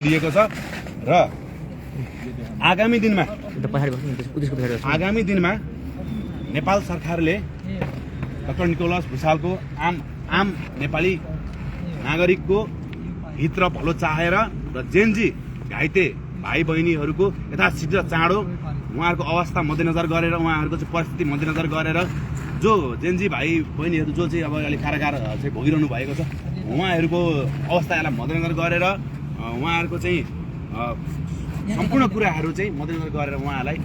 दिएको छ र आगामी दिनमा नेपाल सरकारले डाक्टर निकोलस भुसालको आम नेपाली नागरिकको हित र भलो चाहेर र जेनजी घाइते भाइ बहिनीहरूको यथाशीघ्र चाँडो उहाँहरूको अवस्था मध्यनजर गरेर उहाँहरूको चाहिँ परिस्थिति मध्यनजर गरेर जो जेनजी भाइ बहिनीहरू जो चाहिँ अब अहिले कारागार चाहिँ भोगिरहनु भएको छ उहाँहरूको अवस्थालाई मध्यनजर गरेर उहाँहरूको चाहिँ सम्पूर्ण कुराहरू चाहिँ मध्यनजर गरेर उहाँलाई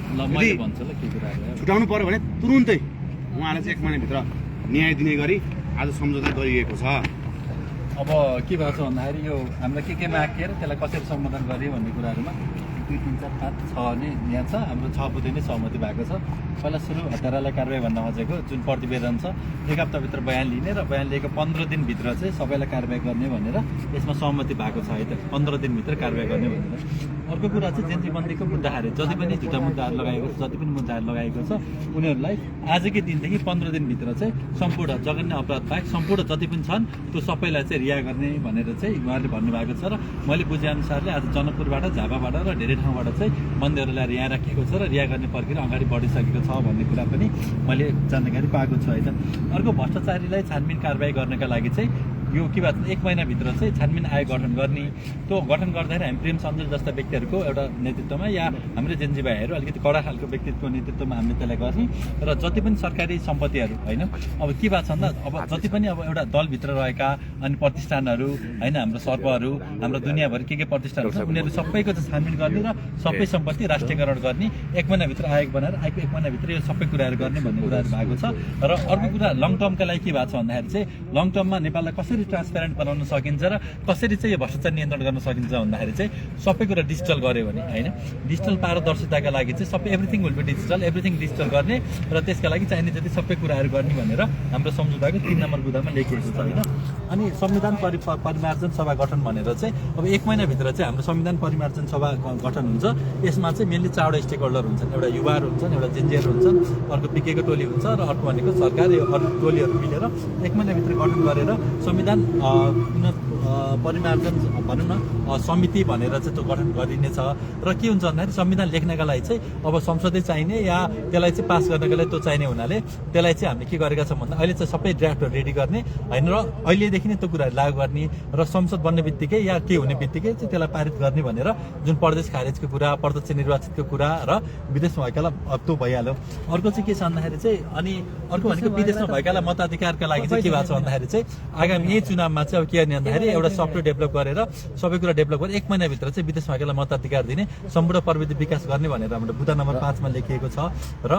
छुटाउनु पर्यो भने तुरुन्तै उहाँलाई चाहिँ 1 महिनाभित्र न्याय दिने गरी आज सम्झौता गरिएको छ। अब के भएको छ भन्दाखेरि यो हामीलाई के मागेर त्यसलाई कसरी सम्बोधन गर्ने भन्ने कुराहरूमा 2, 3, 4, 5, 6 नै यहाँ छ। हाम्रो 6 बुधे नै सहमति भएको छ। पहिला सुरु हत्यारालाई कारवाही भन्न खोजेको जुन प्रतिवेदन छ 1 हप्ताभित्र बयान लिने र बयान लिएको 15 दिनभित्र चाहिँ सबैलाई कारवाही गर्ने भनेर यसमा सहमति भएको छ है त। 15 दिनभित्र कारवाही गर्ने भनेर। अर्को कुरा चाहिँ जेन्जीबन्दीको मुद्दाहरू जति पनि झुटा मुद्दाहरू लगाएको छ जति पनि मुद्दाहरू लगाएको छ उनीहरूलाई आजकै दिनदेखि 15 दिनभित्र चाहिँ सम्पूर्ण जघन्य अपराध बाहेक सम्पूर्ण जति पनि छन् त्यो सबैलाई चाहिँ रिहा गर्ने भनेर चाहिँ उहाँहरूले भन्नुभएको छ। र मैले बुझेअनुसारले आज जनकपुरबाट झापाबाट र धेरै ठाउँबाट चाहिँ बन्दीहरूलाई रिहा राखिएको छ र रिहा गर्ने प्रक्रिया अगाडि बढिसकेको छ भन्ने कुरा पनि मैले जानकारी पाएको छु है त। अर्को भ्रष्टाचारीलाई छानबिन कारवाही गर्नका लागि चाहिँ यो के भन्छ 1 महिनाभित्र चाहिँ छानबिन आयोग गठन गर्ने। त्यो गठन गर्दाखेरि हामी प्रेम सञ्जल जस्ता व्यक्तिहरूको एउटा नेतृत्वमा या हाम्रो जेनजी भाइहरू अलिकति कडा खालको व्यक्तित्वको नेतृत्वमा हामीले त्यसलाई गर्ने र जति पनि सरकारी सम्पत्तिहरू होइन अब के भएको छ भन्दा अब जति पनि अब एउटा दलभित्र रहेका अनि प्रतिष्ठानहरू होइन हाम्रो सर्पहरू हाम्रो दुनियाँभरि के प्रतिष्ठानहरू छ उनीहरू सबैको चाहिँ छानबिन गर्ने र सबै सम्पत्ति राष्ट्रियकरण गर्ने 1 महिनाभित्र आयोग बनाएर आएको 1 महिनाभित्र यो सबै कुराहरू गर्ने भन्ने कुराहरू भएको छ। र अर्को कुरा लङ टर्मका लागि के भएको छ भन्दाखेरि चाहिँ लङ टर्ममा नेपाललाई कसरी ट्रान्सपेरेन्ट बनाउन सकिन्छ र कसरी चाहिँ यो भ्रष्टाचार नियन्त्रण गर्न सकिन्छ भन्दाखेरि चाहिँ सबै कुरा डिजिटल गर्यो भने होइन डिजिटल पारदर्शिताका लागि चाहिँ सबै everything will be digital everything digital गर्ने र त्यसका लागि चाहिने जति सबै कुराहरू गर्ने भनेर हाम्रो सम्झौताको 3 नम्बर बुँदामा लेखिएको छ होइन। अनि संविधान परिमार्जन सभा गठन भनेर चाहिँ अब 1 महिनाभित्र चाहिँ हाम्रो संविधान परिमार्जन सभा गठन हुन्छ। यसमा चाहिँ मेनली 4वटा स्टेक होल्डर हुन्छन्। एउटा युवाहरू हुन्छन् एउटा जेनजीहरू हुन्छन् अर्को पिकेको टोली हुन्छ र अर्को भनेको सरकार यो अरू टोलीहरू मिलेर 1 महिनाभित्र गठन गरेर संविधान परिमार्जन भनौँ न समिति भनेर चाहिँ त्यो गठन गरिनेछ। र के हुन्छ भन्दाखेरि संविधान लेख्नका लागि चाहिँ अब संसदले चाहिने या त्यसलाई चाहिँ पास गर्नका लागि त्यो चाहिने हुनाले त्यसलाई चाहिँ हामीले के गरेका छौँ भन्दा अहिले चाहिँ सबै ड्राफ्टहरू रेडी गर्ने होइन र अहिलेदेखि नै त्यो कुराहरू लागू गर्ने र संसद बन्ने बित्तिकै या के हुने बित्तिकै चाहिँ त्यसलाई पारित गर्ने भनेर जुन प्रदेश खारेजको कुरा प्रत्यक्ष निर्वाचितको कुरा र विदेशमा भएकालाई त्यो भइहाल्यो। अर्को चाहिँ के छ भन्दाखेरि चाहिँ अनि अर्को भनेको विदेशमा भएकालाई मताधिकारका लागि चाहिँ के भएको छ भन्दाखेरि चाहिँ आगामी यही चुनावमा चाहिँ अब के गर्ने भन्दाखेरि एउटा सफ्टवेयर डेभलप गरेर सबै कुरा डेभलप गरेर 1 महिनाभित्र चाहिँ विदेशमा भएकालाई मताधिकार दिने सम्पूर्ण प्रविधि विकास गर्ने भनेर हाम्रो बुँदा नम्बर 5 मा लेखिएको छ। र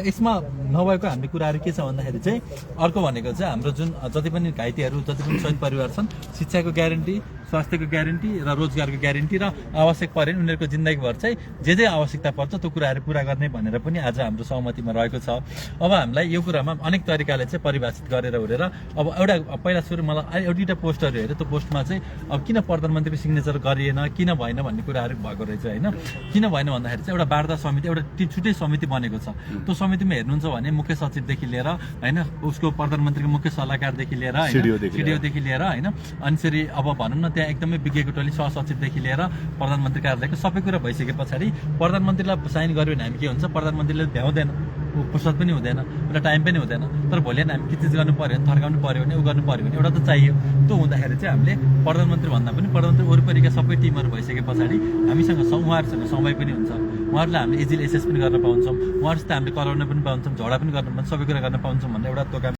यसमा नभएको हामीले कुराहरू के छ भन्दाखेरि चाहिँ अर्को भनेको चाहिँ हाम्रो जुन जति पनि घाइतेहरू जति पनि शहीद परिवार छन् शिक्षाको ग्यारेन्टी स्वास्थ्यको ग्यारेन्टी र रोजगारको ग्यारेन्टी र आवश्यक परे उनीहरूको जिन्दगीभर चाहिँ जे आवश्यकता पर्छ त्यो कुराहरू पुरा गर्ने भनेर पनि आज हाम्रो सहमतिमा रहेको छ। अब हामीलाई यो कुरामा अनेक तरिकाले चाहिँ परिभाषित गरेर उडेर अब एउटा पहिला सुरु मलाई एउटा पोस्टहरू हेरेँ त्यो पोस्टमा चाहिँ अब किन प्रधानमन्त्रीको सिग्नेचर गरिएन किन भएन भन्ने कुराहरू भएको रहेछ होइन। किन भएन भन्दाखेरि चाहिँ एउटा वार्ता समिति एउटा छुट्टै समिति बनेको छ। त्यो समितिमा हेर्नुहुन्छ भने मुख्य सचिवदेखि लिएर होइन उसको प्रधानमन्त्रीको मुख्य सल्लाहकारदेखि लिएर सिडिओदेखि लिएर होइन अनि फेरि अब भनौँ न त्यहाँ एकदमै विज्ञको टोली सहसचिवदेखि लिएर प्रधानमन्त्री कार्यालयको सबै कुरा भइसके पछाडि प्रधानमन्त्रीलाई साइन गर्यो भने हामी के हुन्छ प्रधानमन्त्रीले भ्याउँदैन फुर्सद पनि हुँदैन एउटा टाइम पनि हुँदैन। तर भोलि हामी के चिज गर्नु पर्यो भने थर्काउनु पर्यो भने उ गर्नु पर्यो भने एउटा त चाहियो। त्यो हुँदाखेरि चाहिँ हामीले प्रधानमन्त्री भन्दा पनि प्रधानमन्त्री वरिपरिका सबै टिमहरू भइसके पछाडि हामीसँग उहाँहरूसँग समय पनि हुन्छ उहाँहरूलाई हामीले इजिली एसेस पनि गर्न पाउँछौँ उहाँहरूसित हामीले कराउन पनि पाउँछौँ झगडा पनि गर्न पाउँछौँ सबै कुरा गर्न पाउँछौँ भन्ने एउटा त्यो काम